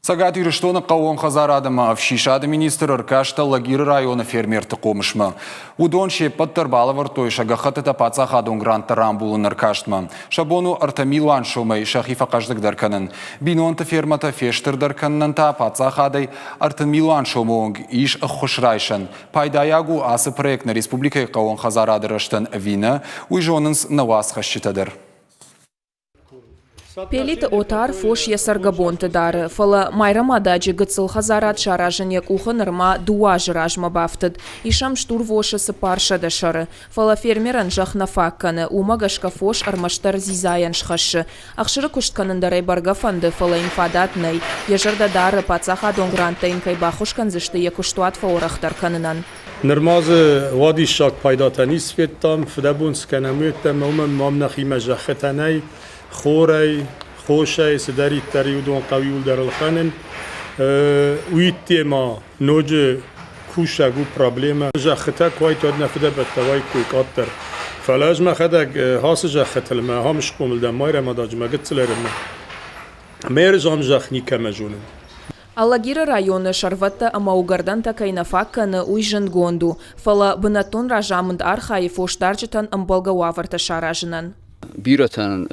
Цӕгат Ирыстоны хъӕууон хӕдзарад ӕмӕ ӕфсисады министр ӕркаст Алагиры районы фермерты хъомысмӕ. Уыдон се ппӕт дӕр балӕвӕрдтой сӕ гӕххӕттытӕ паддзахадон гранттӕ рамбулын ӕркастмӕ. Сӕ бон у 3 милуан сомӕй сӕхи фӕхъӕздыгдӕр кӕнын. Бинонты фермӕтӕ фестырдӕр кӕнынӕн та паддзахадӕй 30 милуан сомы онг ис ӕххуыс райсӕн. Пайдайаг у ацы проект нӕ республикӕйы хъӕууон хӕдзарады рӕзтӕн ӕви нӕ, уый зонынц нӕ уацхӕсджытӕ дӕр. Пелиты Отар фос йӕ цӕргӕбонты дары, фӕлӕ Майрӕмададжы гыццыл хӕдзарад саразын йӕ къухы нырма дыууӕ азы размӕ бафтыд. Ис ӕм стурвосы 400 сӕры. Фӕлӕ фермерӕн зӕхх нӕ фаг кӕны, уымӕ гӕсгӕ фос ӕрмӕстдӕр дзидзайӕн схӕссы. Ӕхсыры куыст кӕнын дӕр ӕй бӕргӕ фӕнды, фӕлӕ йын фадат нӕй. Йӕ зӕрдӕ дары, паддзахадон гранттӕ йын кӕй баххуыс кӕндзысты йӕ куыстуат фӕуӕрӕхдӕр кӕнынӕн. Нырма дзы уадиссаг пайдатӕ ницы федтам, фыдӕбон цы кӕнӕм, уыйеддӕмӕ уымӕн мӕм нӕхимӕ зӕххытӕ нӕй, хорӕй, хосӕй, цыдӕриддӕр и, уыдон хъӕуы иуылдӕр ӕлхӕнын. Уыйдте ма ноджы кусӕг у проблемӕ. Зӕххытӕ куы уайт, уӕд нӕ фыдӕбӕттӕ уаиккой къаддӕр. Фӕлӕ ӕз мӕхӕдӕг ацы зӕххытыл мӕ ахӕм схъомыл дӕн Майрӕмададжы мӕ гыццыл ӕрыммӕ. Ме рзон зӕхх никӕмӕ зонын. Алагиры районы сӕрвӕттӕ ӕмӕ уыгӕрдӕнтӕ кӕй нӕ фаг кӕны, уый зындгонд у. Фӕлӕ бынӕттон разамынд архайы фосдарджытӕн ӕмбӕлгӕ уавӕртӕ саразынӕн. Бирӕтӕн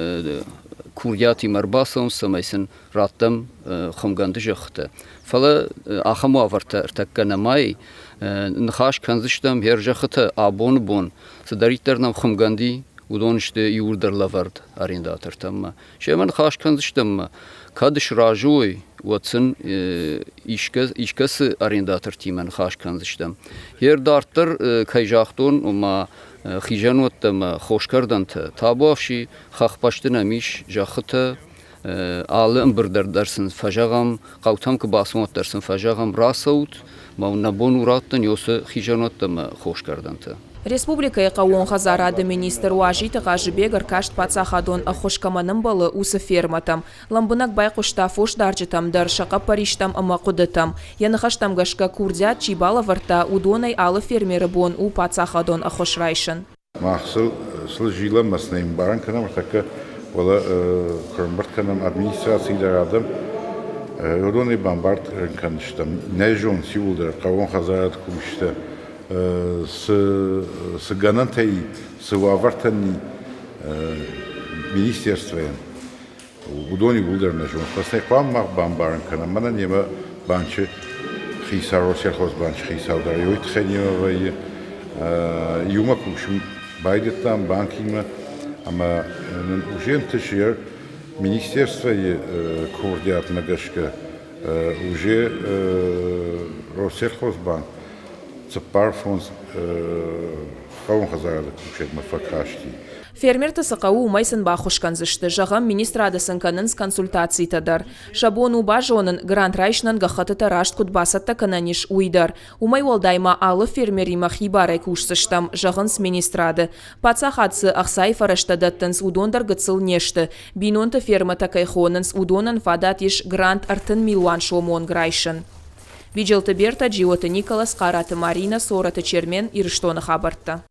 курдиатимӕ ӕрбацӕуынц, цӕмӕй сын раттӕм хуымгӕнды зӕххытӕ. Фӕлӕ ахӕм уавӕртӕ ӕртӕккӕ нӕма и. Ныхас кӕндзыстӕм хӕрзӕххытӕ абоны бон цыдӕриддӕр нӕм хуымгӕнди, уыдон сты иууылдӕр лӕвӕрд арендатортӕм. Семӕ ныхас кӕндзыстӕм ӕмӕ кӕд сразы уой, уӕд сын искӕцы арендатортимӕ ныхас кӕндзыстӕм. Йе дарддӕр, кӕй загътон, ома хизӕнуӕттӕ ӕмӕ хоскӕрдӕнтӕ табуафси, хӕхбӕсты нӕм ис зӕххытӕ, алы ӕмбырд дӕр сын фӕзӕгъӕм, хъӕутӕм куы бацӕуӕм, уӕддӕр сын фӕзӕгъӕм, рацӕут, ма нӕ бон у раттын уыцы хизӕнуӕттӕ ӕмӕ хоскӕрдӕнтӕ. Республикӕйы хъӕууон хӕдзарады министр Уазиты Хъазыбег ӕркаст паддзахадон ӕххуыс кӕмӕн ӕмбӕлы, уыцы фермӕтӕм. Лӕмбынӕг байхъуыста фосдарджытӕм дӕр сӕ хъӕппӕристӕм ӕмӕ хъуыдытӕм. Йӕ ныхӕстӕм гӕсгӕ, курдиат чи балӕвӕрдта, уыдонӕй алы фермеры бон у паддзахадон ӕххуыс райсын. Мах сыл сыл зилӕм ӕмӕ сын ӕмбарын кӕнӕм ӕртӕккӕ, фӕлӕ куы ӕрӕмбырд кӕнӕм администрацийы дӕр адӕм, уыдонӕй бамбарын кӕндзыстӕм, нӕ зонынц иууылдӕр хъӕууон хӕдзарады кусджытӕ цы, цы гӕнӕнтӕ и, цы уавӕртӕн и министерствойӕн, уыдон иууылдӕр нӕ зонынц. Фӕлӕ хъуамӕ мах бамбарын кӕнӕм, мӕнӕ немӕ банчы хицау, Россельхозбанчы хицау дӕр уый тыххӕй немӕ вӕййы. Иумӕ кусын байдыдтам банкимӕ ӕмӕ нын уже ӕнтысы министерствойы курдиатмӕ гӕсгӕ уже Россельхозбанк цыппар-фондз хъӕууон хӕдзарады кусӕгмӕ фӕкасти. Фермерты цы хъӕуы, уымӕй сын баххуыс кӕндзысты. Зӕгъӕм, министрады сын кӕнынц консультацитӕ дӕр. Сӕ бон у базонын, грант райсынӕн гӕххӕттытӕ раст куыд бацӕттӕ кӕнӕн ис, уый дӕр. Уымӕй уӕлдай ма алы фермеримӕ хибарӕй кусдзыстӕм, зӕгъынц министрады. Паддзахад цы ӕхцайы фӕрӕзтӕ дӕттынц, уыдон дӕр гыццыл не сты. Бинонты фермӕтӕ кӕй хонынц, уыдонӕн фадат ис грант 30 милуан сомы онг райсын. Биджелты Бертӕ, Джиоты Николас, Хъараты Маринӕ, Цорӕты Чермен, Ирыстоны хабӕрттӕ.